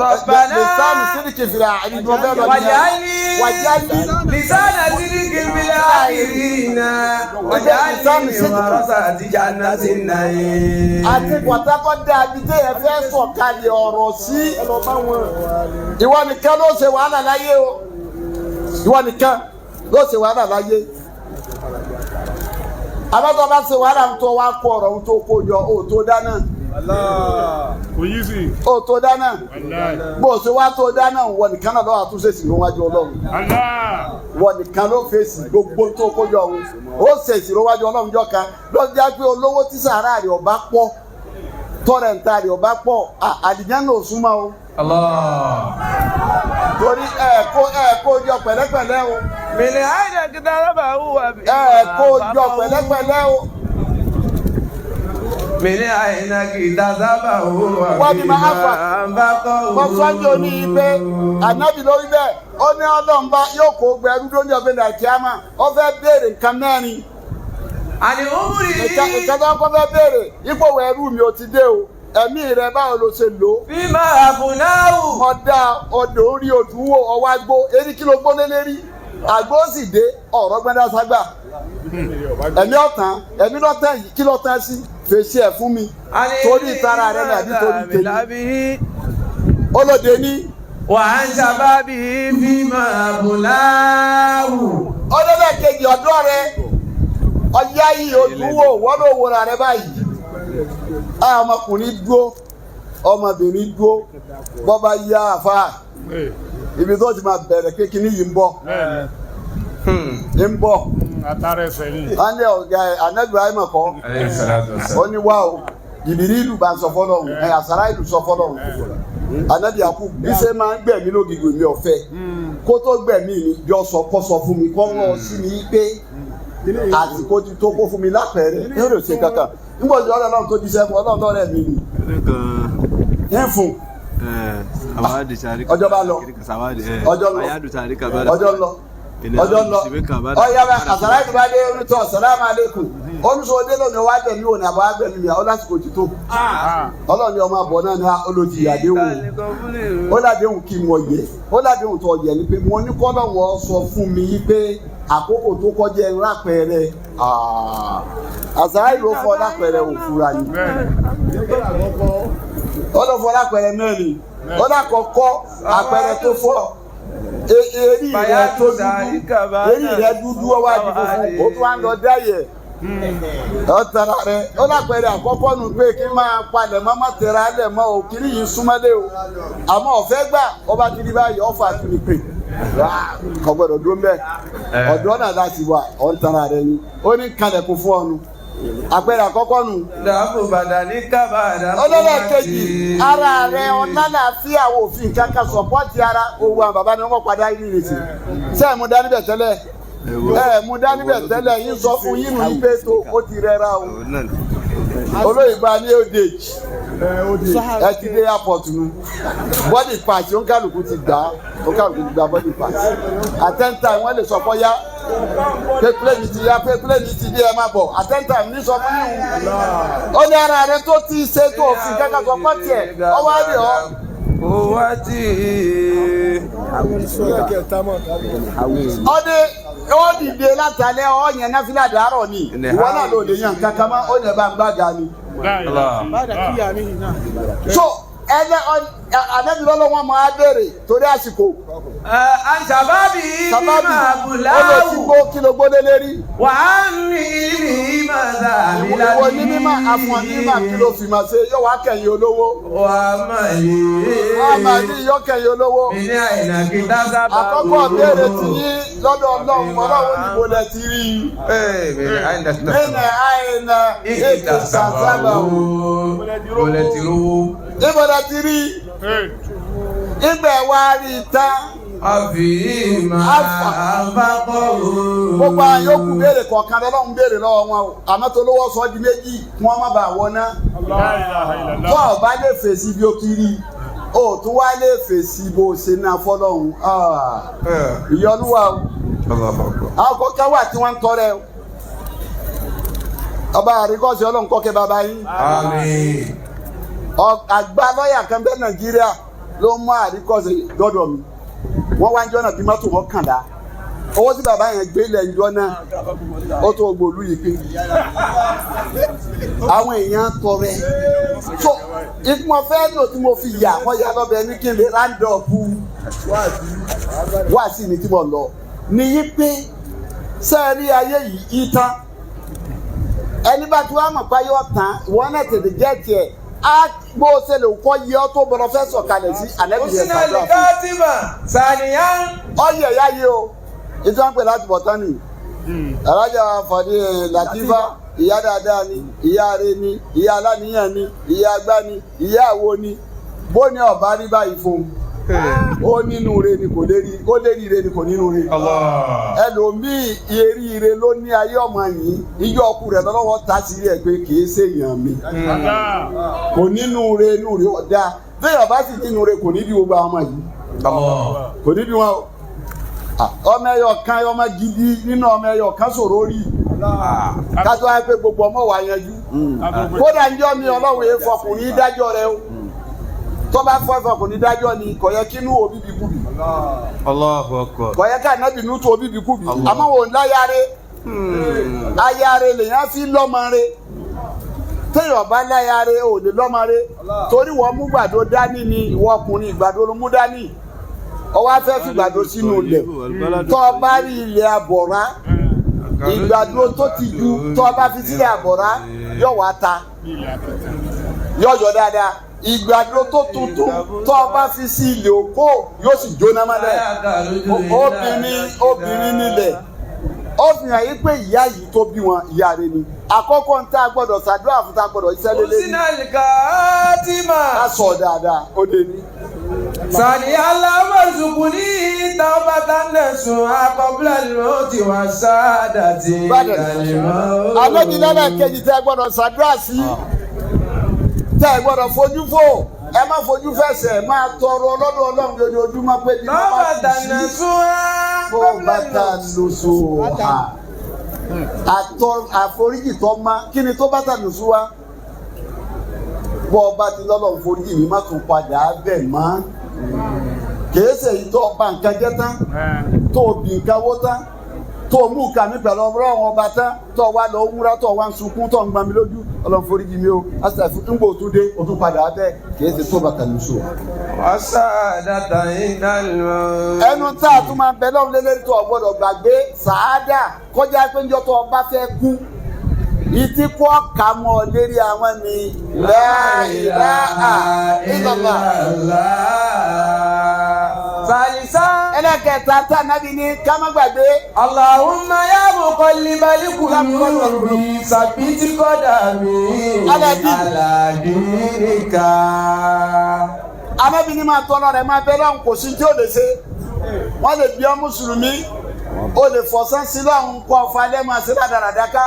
Rabbana. Lisanu sídìkì fìlà àdìgbò bẹ́ẹ̀ lọ nìyẹn. Waj'alni. Wàjálì. Lisana sidqin fil akhirina. Waj'alni min warasati jannatin na'im. Àti pàtàkọ́ dàbí téèyàn fẹ́ sọ̀kalẹ̀ ọ̀rọ̀ sí. Ìwọ nìkan ló ṣe wàhálà láyé o. Ìwọ nìkan ló ṣe wàhálà láyé. Abátọ́ bá ṣe wàhálà ń tó wá kó ọ̀rọ̀ ń tó kó jọ, ó tó dáná. Kò yí sí. Ó tó dáná. Wallahi. Bó o ṣe wá tó dáná, ìwọ nìkan náà lọ́wọ́ àtúnṣe sí níwájú Ọlọ́run. Allah. Ìwọ nìkan ló fèsì gbogbo tó kó jọ òun. Ó ṣèṣì níwájú Ọlọ́run jọ kan. Lọ́jà pé olówó tí sàárà rẹ̀ ọba pọ̀, tọrẹ ń ta rẹ̀ ọba pọ̀, àdìjẹ́ náà ò súnmọ́ o. Allah. Torí ẹ kó jọ pẹ̀lẹ́pẹ̀lẹ́ o. Min ayna iktarabahu wa Ẹ kó jọ pẹ̀lẹ́pẹ̀lẹ́ o. Min ayna iktarabahu wa Wọ́n bí máa fà. anfaqahu. Mo sọ́njọ́ ní ipe ànábì lórí bẹ́ẹ̀, ó ní Ọlọ́run bá yóò kó gbẹrú lórí ọ̀gbìn àkíyàmá, ó fẹ́ béèrè nǹkan mẹ́rin. Àní umri. Ìka tó kọ́ fẹ́ béèrè ipò ẹrú mi ò ti dé o, ẹ̀mí rẹ báwo ló ṣe lò ó? Fima afunahu. Mo dá ọdọ̀ orí òdùwò ọwọ́ agbó erí kí ló gbóná lérí, àgbo sì dé ọ̀rọ̀ gbẹ́dá ságbà. Ẹ̀mí ọ̀tàn, ẹ̀mí lọ́tàn yìí, kí lọ́tàn sí fèsì ẹ̀ fún mi, torí ìtara rẹ ní àbí torí tèmi? Olóde ní. Wa an shababihi fima abulahu. Ọdọ́dọ̀ kejì, ọ̀dọ́ rẹ ọyá yìí òdùwò wọ́n ló wòra rẹ báyìí. Á ọmọkùnrin dúró, ọmọbìnrin dúró, bọ́ba yá àfa ibi tó ti máa bẹ̀rẹ̀ pé kíní yìí ń bọ̀. Bẹ́ẹ̀ni. Ń bọ̀. Atara ẹsẹ̀ ni. Wọ́n ní ọ̀gá ẹ̀ anabi Ibrahim kọ́. Alayhi salatu wassalam. Ó ní wá o, jìbìrì ìlú bá ń sọ fọlọ́hún ẹ̀, àsàrà ìlú sọ fọlọ́hún, anabi Yakub bí ṣe máa ń gbẹ̀mí lógìgì mi ọ̀fẹ́ kó tó gbẹ̀mí mi jọ sọ kó sọ fún mi kó rán ọ sí mi pé àsìkò ti tó, kó fún mi lápẹẹrẹ yóò lè ṣe kankan nígbà tí Ọlọ́run tó jíṣẹ́ fún Ọlọ́run lọ́rẹ́ mi ni ń fún. Ọjọ́ bá lọ. Ọjọ́ lọ. Ọjọ́ lọ, ọjọ́ lọ, ọyá bá àsàrà ìlú bá dé onítọ̀ sàlámù alẹ́kùn oníṣòwò lónìí wá gbẹ̀mí òní àbọ̀ wá gbẹ̀mí mi àwọn lásìkò ti tó. Ọlọ́run ni ọmọ àbọ̀ náà ní olójì àdéhùn ó ládéhùn kí mo yẹ, ó ládéhùn tó yẹ ni pé mo ní kọ́lọ́wọ́ sọ fún mi yí pé àkókò tó kọjá ẹ̀ lápẹẹrẹ àsàrà ìlú fọ lápẹẹrẹ òfurà ni. Ó lọ fọ lápẹẹrẹ mẹ́rin, ó lákọ̀ọ́kọ́ àpẹẹrẹ tó fọ, èrí rẹ tó dúdú, èrí rẹ dúdú, ọwọ́ adi funfun, ó tún wá ń lọ dáyẹ. Ọ tara rẹ ó lápẹẹrẹ àkọ́kọ́ nu pé kí n máa palẹ̀ mọ́ má tẹ̀ra lẹ̀ mọ́ o kiri yìí súnmọ́lé o àmọ́ ọ̀fẹ́ gbà ọba kiri báyìí ọ̀fà tún ní pè kò gbọdọ̀ dúró mbẹ́ ọ̀dọ́ náà láti wà ọ̀ ń tara rẹ ni ó ní kalẹ̀kùn fún ọ nu àpẹẹrẹ àkọ́kọ́ nu. Dàbò bàdà ní kábàdà. Ọlọ́lá kejì ara rẹ ọ̀nàlàáfíà òfin kankan sọ̀pọ́tì ara owó àwọn bàbá ni wọ́n padà yìí nìyí sẹ́ẹ̀ mú dání bẹ̀ tẹ́lẹ̀ ẹ mú dání bẹ̀ tẹ́lẹ̀ yín sọ fún yín nù yín pé tó ó ti rẹra o olóyìnbá ní old age ẹ ti dé airport nu body part òǹkàlùkù ti gbà òǹkàlùkù ti gbà body part at ten time wọ́n lè sọ fọ́ yá pé plane ti yá pé plane ti dé ẹ má bọ̀ at ten time ní sọ fún yín ó ní ara rẹ tó ti ṣe tó òfin kankan sọ pọ́ tiẹ̀ ọwọ́ á rí ọ. Owó tí. Ọdẹ ó dìde látàlẹ́ ọ̀yàn náfìlà dàárọ̀ ni ìwọ náà ló lè yàn kankan mọ́ ó lè bá ń gbàgà ni. So ẹlẹ anabi lọ́lọ́ wọn máa béèrè torí àsìkò. Àṣàbábì sábàbí máa ó lọ sí bùláwù. gbó kí ló gbódé lérí. Wà á ní ìlú máa dà mí Ìwọ ní mímọ̀ àfọ̀n ní mímọ̀ kí ló fi máa ṣe yóò wá kẹ̀yìn olówó. Wà á máa lè. Wọ́n á máa ní yóò kẹ̀yìn olówó. Mi ní àìnà kí dásábà. Àkọ́kọ́ béèrè ti yín lọ́dọ̀ Ọlọ́run Ọlọ́run níbo lẹ ti rí i. Ee, mi ní àìnà kí Nínú àìnà ètò sàsábà o. Mo lẹ ti rówó. Níbo lẹ ti rí i? Ibẹ̀ wá rí i tán. Àfi máa bá bọ̀ o. Gbogbo àwọn yòókù béèrè kọ̀ọ̀kan lọ́lọ́run béèrè lọ́wọ́ wọn o. Àmọ́ tó lówó sọ di méjì kí wọ́n má bàa wọná. Tó o bá lè fèsì bí o kiri, o tún wá lè fèsì bó o ṣe náà fọlọ́run. Ìyọnu wa o. Àwọn kọ̀ọ̀kan wà tí wọ́n ń tọrẹ o. Ọba àríkọ́sí Ọlọ́run kọ́kẹ́ bàbá yín. Àmín. Àgbà lọ́ọ̀yà kan bẹ́ẹ̀ Nàìjíríà ló mú àríkọ́sí dọ́dọ̀ mi. Wọ́n wá ń jọ́nà bí mọ́tò mọ́kànlá. Owó tí bàbá yẹn gbé lẹ̀ ń jọ́ náà ó tó gbòòlù yìí pé àwọn èèyàn tọrẹ. So ìgbìmọ̀ fẹ́ lò tí mo fi yà wọ́n yà lọ́bẹ̀ ní kí n lè ráńdọ̀pù wá sí mi tí mo lọ. Níyí pé sẹ́ẹ̀rí ayé yìí ìtàn ẹni bá ti wá mọ̀ pé yóò tán ìwọ náà tètè jẹ́ tiẹ̀ á bó o ṣe lè kọ́ yẹ ọ́ tó bọ̀rọ̀ fẹ́ sọ̀kalẹ̀ sí àlẹ́bí yẹn Usina sàdúrà fún un. likatima saniyan. Ọyẹ ẹ̀yá yìí o ìtàn pè láti bọ̀ tán nìyí. Alájà Fàdí Latifa ìyá dáadáa ni ìyá re ni ìyá aláníyàn ni ìyá agbá ni ìyá àwo ni bó ní ọba rí báyìí fún un ó nínú re ni kò lérí ó lérí re ni kò nínú re Allah. ẹlòmíì eré ire ló ní ayé ọmọ yìí ijó ọkù rẹ lọ́wọ́ ta sí ẹ pé kì í ṣèyàn mi kò nínú re inú re ọ̀dà bẹ́ẹ̀ ọba sì nínú re kò ní bí gbogbo àwọn ọmọ yìí kò ní bí wọn o ọmọ ẹyọ kan ọmọ gidi nínú ọmọ ẹyọ kan sọ̀rọ̀ rí kátó wáyé pé gbogbo ọmọ wa yanjú kódà ń jọ mi ọlọ́run yẹn fọkùnrin dájọ́ rẹ o tó bá fọ́ fọkùnrin dájọ́ ni kò yẹ kí inú òbí bí kú bi Allahu akbar. kò yẹ ká ànábì nù tó òbí bí kú bi àmọ́ wò láyàrá ayáre lèyàn fi lọ́mọ rẹ téèyàn bá láyàrá ò lè lọ́mọ rẹ torí wọ́n mú gbàdo dání ni ìwọ ọkùnrin ìgbàdo ló mú dání ọwọ́ afẹ́ fi gbàdo sínú ilẹ̀ tó o bá rí ilẹ̀ àbọ̀rá ìgbàdo tó ti ju tó o bá fi sílẹ̀ àbọ̀rá yóò wá ta yóò yọ dáadáa ìgbàdo tó tuntun tó o bá fi sí ilẹ̀ òkó yóò sì jóná mọ́lẹ̀ obìnrin obìnrin nílẹ̀ ó fi hàn yí pé ìyá yìí tó bí wọn ìyá rẹ ni àkọ́kọ́ ń tá a gbọ́dọ̀ ṣàdúrà fún tá a gbọ́dọ̀ iṣẹ́ lélẹ́ ní Usina likatima. ká sọ dáadáa ó dé ní. Saniyan lamazukuni taubatan nasuha qabla al-mauti wa saadati al-maut. Àlejò lọ́nà kejì tẹ́ ẹ gbọ́dọ̀ ṣàdúrà sí tẹ́ ẹ gbọ́dọ̀ fojú fò ẹ má fojú fẹsẹ̀ máa tọrọ ọlọ́dún ọlọ́run lójoojúmọ́ pé bí wọ́n bá Taubatan ti sí nasuha tó qabla bàtà al-maut. lóṣù ha àtọ àforíjì tó má kí ni tó bàtà lóṣù wa bọ́ ọba ti lọ́lọ́ foríjì mi má tún padà bẹ̀ mọ́ kìí ṣe èyí tó ọba nǹkan jẹ́ tán tó o bì nǹkan wó tán tó o mú nǹkan mi pẹ̀lú ọlọ́run ọba tán tó o wá lọ wúrà tó o wá ń sunkún tó o ń gbà mí lójú ọlọ́run foríjì mi o àṣà ìfúnpọ̀ tó dé o tún padà bẹ̀ kìí ṣe tó bàtà lóṣù wa Wa saadati al-maut. ẹnu tá a tún máa bẹ lọ́run lélẹ́rìí tó o gbọ́dọ̀ gbàgbé sàádà kọjá pé njọ́ tó o bá fẹ́ kú Ìtí kú ọ̀ka mọ́ ọ lérí àwọn ni la ilaha illallah. Sàlìsá. Ẹlẹ́kẹta tá nábì ní ká má gbàgbé. Allahumma ya muqallibal qulubi sabbit qadami Ala din. ala dinika. Anábì ní máa tọrọ rẹ̀ máa bẹ́ lọ́hùn, kò sí tí ó lè ṣe. Wọ́n lè bí ọ mùsùlùmí, o lè fọ̀sán sí lọ́hùn kọ́ ọ̀fà lẹ́mọ̀ sí rádaràdá ká.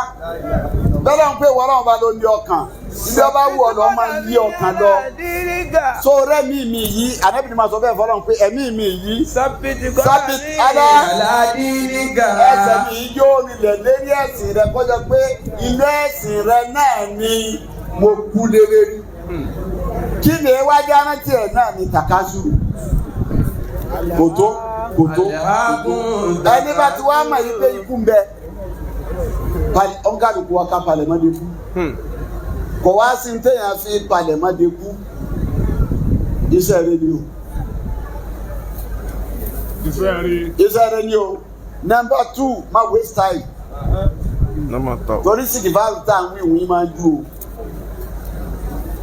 Bẹ́ẹ̀ lọ́hùn pé wọ́n lọ́hùn bá ló ní ọkàn. Ibi ọba wù ọ́ lọ́ máa yí ọkàn lọ. So rẹ́mi mi yìí, anábì ní máa sọ bẹ́ẹ̀ fọlọ́hùn pé ẹ̀mí mi yìí Sabbit Sabbit qadami ala dinika. ẹsẹ̀ mi yóò rinlẹ̀ lérí ẹ̀sìn rẹ kọjá pé ilé ẹ̀sìn rẹ náà ni mo kú lérè rí. Kí ni wájú arántí ẹ̀ náà ni tàkásù kòtó kòtó kòtó. Ẹni bá ti wá mọ̀ yìí pé ikú ń bẹ, ọ̀nkàlùkù wa ká palẹ̀mọ́ de kú. Kò wá sí ní téèyàn fi palẹ̀mọ́ de kú, iṣẹ́ rẹ ni o. Iṣẹ́ rí. Iṣẹ́ rẹ ni o. Number two, má waste time. Number two. Torí sìgìfáàlù tá à ń wí ìwọ̀n máa ń ju o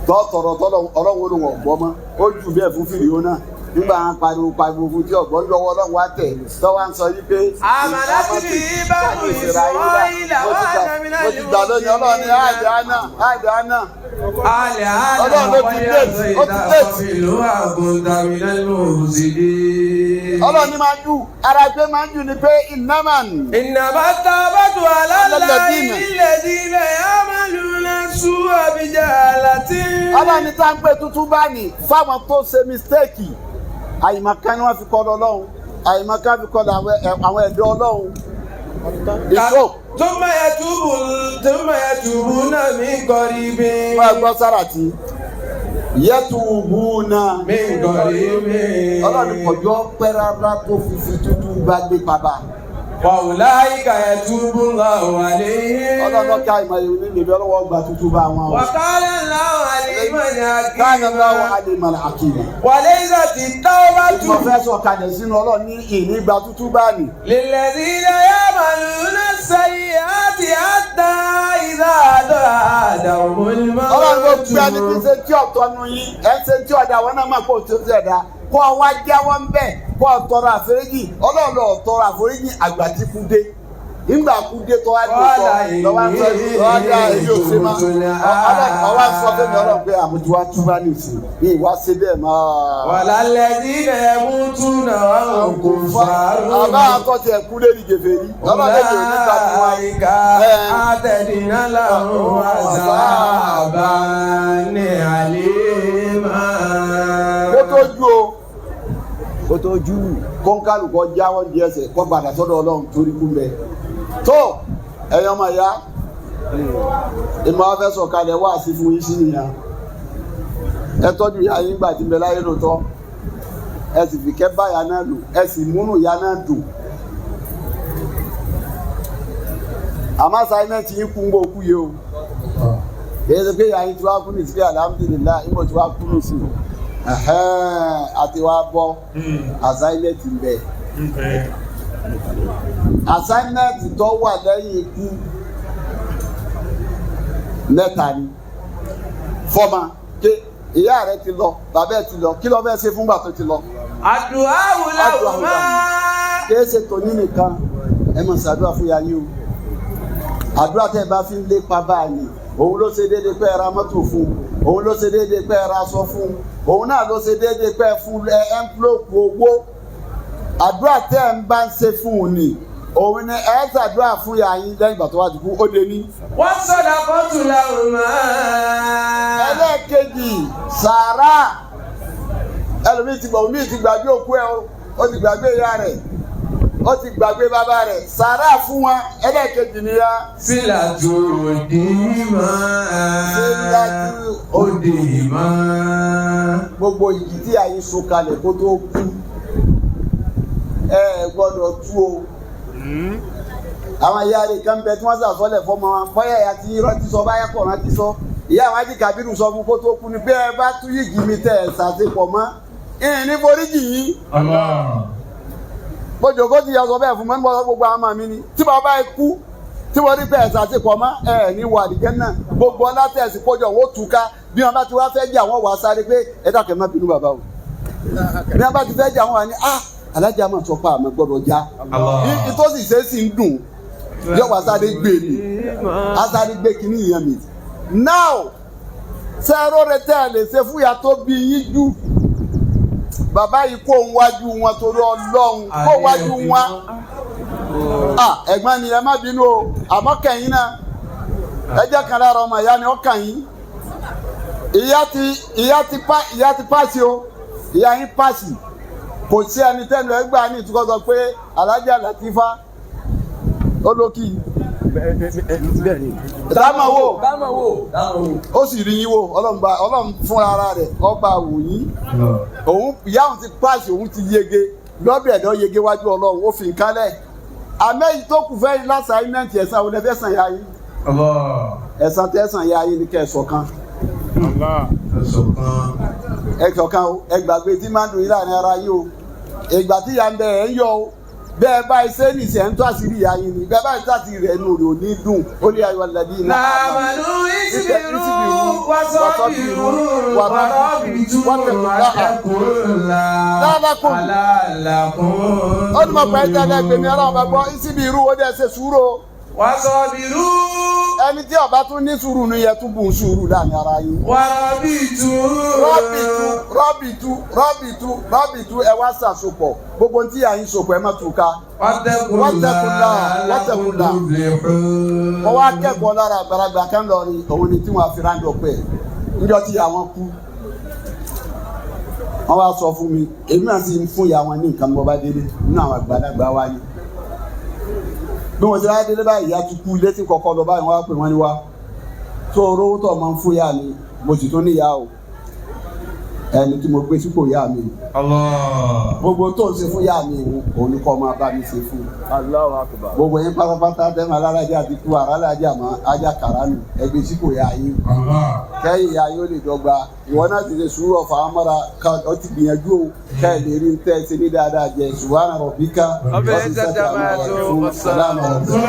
tọ́tọ̀rọ̀ tọ́lọ̀ ọlọ́run ló wọ̀ gbọ́ mọ́ ó jù bẹ́ẹ̀ fún fìdíò náà nígbà wọn pariwo pariwo fún tí ọ̀gbọ́n lọ́wọ́ ọlọ́run wá tẹ̀ tọ́wọ́ ń sọ yí pé. Àmàlàtì báwo Isra'ila mo ti gbà mo ti gbà lónìí ọlọ́run ní àìdá àná àìdá àná. Alẹ́ àlẹ́ Ọlọ́run ló ti date, ó ti date. ìlú àgùntàmínà lòsìdí. Ọlọ́run ní máa jù ara pé máa jù ni pé ìnámàn. Ìnàbà tábàtù alálà Alladhina. ilẹ̀dínà ya'maluna su'a bijahalatin. Ọlọ́run ní tá ń pè tuntun bá ní fáwọn tó ṣe mistake, àyìnmọ̀kan ni wọ́n fi kọ́ lọ́lọ́run, àyìnmọ̀kan fi kọ́ àwọn ẹ̀dọ́ ọlọ́run. Ìṣó. Thumma yatubu thumma yatubuna min qaribin. Máa gbọ́ sára tí yẹtùbúnà. Min qaribin. Ọlọ́run kọjọ́ pẹ́ rárá tó fi tútù bá gbé bàbá. Wa ulaika yatubu Allahu alayhim. Ọlọ́run ọ̀ka ìmọ̀ ìwé ní ìbí ọlọ́wọ́ gba tútù bá wọn o. Wa kana Allahu aliman Káàní lọ́wọ́ hakima. Alimọ̀lá àkìmọ̀. Wa laysati tawbatu. Mo fẹ́ sọ kalẹ̀ sínú ọlọ́run ní ìní gba tútù bá ní. للذين يعملون السيئات حتى إذا حضر أحدهم الموت Ọlọ́run ló gbé ẹni tí ń ṣe tí ọ̀tọ̀ nu yín, ẹ̀ ń ṣe tí ọ̀dà wọn náà máa kó o tó ṣe ẹ̀dá. Kó o wá jáwọ́ ń bẹ̀, kó o tọrọ àforíjì. Ọlọ́run lọ tọrọ àforíjì àgbà tí kú dé. Nígbà kú dé tó wá dé tọ́ lọ́wọ́ ń sọ lọ́wọ́ dé èyí ò ṣe máa. Ọwọ́ ń sọ fún mi ọlọ́run pé àmójú wa túbá ní ìsìn. Ní ìwá ṣe bẹ́ẹ̀ máa. ولا الذين يموتون وهم كفار Àbá àtọ́ tiẹ̀ kú lérí gèfèrí. Ọlọ́run lè yóò nígbà tí wọ́n. أولئك أعتدنا لهم عذابا أليما Kó tó ju o. Kó tó ju. Kọ́ńkálùkọ́ jáwọ́ di ẹsẹ̀ kó padà sọ́dọ̀ ọlọ́run torí kú mbẹ́. Tó ẹ̀yin ọmọ ìyá, ìmọ̀ afẹ́ sọ̀kalẹ̀ wá sí fún yín sí nìyà. Ẹ tọ́jú ìyá yín gbà tí ń bẹ láyé lóòótọ́. Ẹ sì fìkẹ́ báyà náà lò, ẹ sì múnú ìyá náà dùn. Àmọ́ assignment yín kú ń gbọ́ òkú yìí o. Èyí ṣe pé ìyá yín tí wàá kú ní ìsìnkú alhamdulillah, ìmọ̀ tí wàá kú ní ìsìn. Ẹ̀hẹ́n, àti wàá bọ́ assignment ń bẹ. Assignment tó wà lẹ́yìn ikú mẹ́ta ni. Fọ́mà ké ìyá rẹ ti lọ, bàbá ẹ ti lọ, kí ló fẹ́ ṣe fúngbà tó ti lọ? الدعاء لهما Kìí ṣe tòní nìkan, ẹ mọ̀ ṣàdúrà fún ya yín o. Àdúrà tẹ́ ẹ bá fi ń lépa báyìí, òun ló ṣe déédéé pé ẹ ra mọ́tò fún un, òun ló ṣe déédéé pé ẹ ra aṣọ fún un, òun náà ló ṣe déédéé pé ẹ fún ẹ ẹ́ńpúlọ́pù owó. Àdúrà tẹ́ ẹ ń bá ń ṣe fún un ni, òun ni ẹ ṣàdúrà fún ya yín lẹ́yìn ìgbà tó wá ti kú, ó dé ní. والصدقة لهما Ẹlẹ́ẹ̀kejì, sàárà. Ẹlòmíì ti gbọ̀, omi ti gbàgbé òkú ẹ o, ó ti gbàgbé ìyá rẹ̀, ó ti gbàgbé bàbá rẹ̀, sàárà fún wọn. Ẹlẹ́ẹ̀kejì nìyá. Sílàtú òdìmọ̀. Sílàtú òdìmọ̀. Gbogbo ìjì tí àyè so kalẹ̀ kó tó kú, ẹ gbọ́dọ̀ tú o. Àwọn ìyá rẹ̀ kan bẹ tí wọ́n sàsọ́lẹ̀ fọmọ wọn, bóyá ìyá ti rántí sọ, báyà kọ̀ rántí sọ. Ìyá àwọn ají Kabiru sọ fún kó tó kú ni bí ẹ bá tú yìgì mi tẹ̀ ẹ̀ sàṣepọ̀ mọ́ ìrìn ní foríjì yín. Allah. Bójú kó ti yà sọ bẹ́ẹ̀ fún mi, ń bọ́ sọ gbogbo àwọn ọmọ mi ni tí bàbá ẹ kú Tí wọ́n rí pé ẹ̀sà ti pọ̀ mọ́ ẹ̀ ní wọ àdìgẹ́ náà, gbogbo ọlá tẹ̀sí kójọ wọ́n túká. Bí wọ́n bá ti wá fẹ́ jà, wọ́n wà sáré pé ẹ dákẹ́, má bínú bàbá o. Bí wọ́n bá ti fẹ́ jà, wọ́n wà ní ah, alájà máa sọ pé àmọ́ gbọ́dọ̀ já ìtòsí ṣe é sì ń dùn, yóò wá sáré gbé mi, á sáré gbé kinní yẹn mi. Now, sẹ́rọ̀ rẹ tẹ́ ẹ lè ṣe fún ìyá tó bí yín jù, bàbá yìí kó ń wájú wọn torí Ọlọ́run, kó wájú wọn. Ah, ẹ̀gbọ́n ni, ẹ má bínú o, àmọ́ kẹ̀yìn náà ẹ jẹ́ kan lára ọmọ ìyá ni ó kàn yín. Ìyá ti pàṣẹ o, ìyá yín pàṣẹ. Kò sí ẹni tẹ́nu ẹ gbà ní ìtukọ̀ sọ pé Alájà Latifa ó lókì dámọ̀ wò. Dámọ̀ wò, dámọ̀ wò. Ó sì rí yín wò. Ọlọ́run gba, Ọlọ́run fúnra ara rẹ̀ ọba wò yín. Òun ìyá òun ti pàṣẹ, òun ti yege lọ́dọ̀ ẹ̀dọ́, yege wájú Ọlọ́run, ó fi nǹkan lẹ̀. Àmọ́ èyí tó kù fẹ́ l'assignment, ẹ̀san òun lẹ́fẹ̀ẹ́ sàn ya yín? Ẹ̀san tẹ̀sán ya yín ni kẹ́ ẹ̀ ṣọ̀kan. Allah. Ẹ ṣọ̀kan o. Ẹ gbàgbé tí máa ń dùn yín láàrin ara yín o. Ìgbà tí ìyá ń bẹ, ẹ̀ ń yọ o. Bẹ́ẹ̀ báyìí ṣé nìṣẹ́ ń tó àṣírí ìyá yín ni, bẹ́ẹ̀ báyìí tó àṣírí rẹ̀ nù rẹ̀ ò ní dùn. Ó ní ayọ̀ lẹ́bí iná. آمنوا اصبروا وصابروا ورابطوا واتقوا الله لعلكم لعلكم Ó ní mo pẹ́ tẹ́lẹ̀ pé mi Ọlọ́run bá gbọ́ ìsibí irú ó dẹ̀ ṣe sùúrù o. وصابروا. Ẹni tí ó bá tún ní sùúrù ni yẹ tún bùn sùúrù láàrin ara yín. ورابطوا. Rọ́bìtú, rọ́bìtú, rọ́bìtú, rọ́bìtú, ẹ wá ṣàṣopọ̀. Gbogbo tí à ń sopọ̀, ẹ má tú ká. واتقوا واتقوا الله، واتقوا الله الله. تفلحون. Wọ́n wá kẹ́kọ̀ọ́ lára àgbàlagbà kan lọ ni òun ni tí wọ́n fi ráńdọ̀ pẹ̀ níjọ́ tí àwọn kú. Wọ́n wá sọ fún mi, èmi náà sì ń fún ìyá wọn ní nǹkan bọ́ bá délé nínú àwọn àgbàlagbà wa ni. Bí wọ́n ti wá délé báyìí, ìyá ti kú létí kọ̀ọ̀kan lọ báyìí, wọ́n wá pè wọ́n ní wá tó rówó tó máa ń fún ìyá mi, mo sì tún níyà o, ẹni tí mo gbé sípò ìyá mi. Allah. Gbogbo tó ń ṣe fún ìyá mi, òun ni kọ́ máa bá mi ṣe fún Allahu akbar. Gbogbo yín pátápátá tẹ́lẹ̀, alájà ti kú, alájà mọ́ ajá kàránù, ẹgbẹ́ sípò ìyá yín. Allah. Kẹ́yìn ìyá yóò lè dọ́gba. Ìwọ náà ti ṣe sùúrù ọ̀fà amọ́ra ká ọ ti gbìyànjú o, kẹ́ ẹ̀ lè rí tẹ́ ẹ ṣe ní dáadáa jẹ. Subhana rabbika Rabbil izzati amma yasifun. Salamu alaykum.